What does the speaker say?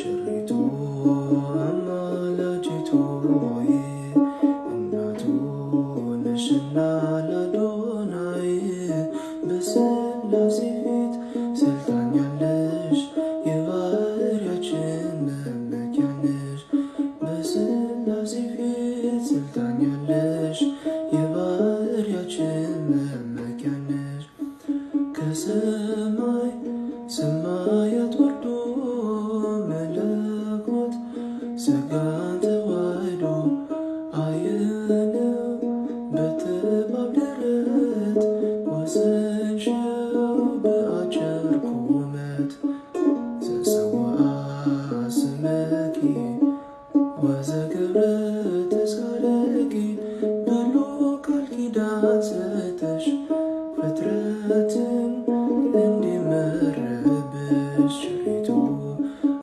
ቸሪቱ አማላጅቱ ሆይ፣ እናቱ ነሽና ለአዶናይ፣ በሥላሴ ፊት ስልጣን ያለሽ የባሕርያችን መመኪያ ነሽ። በሥላሴ ፊት ስልጣን ያለሽ የባሕርያችን መመኪያ ነሽ። ከሰማይ ሰማያት ወርዶ መለኮት ሥጋን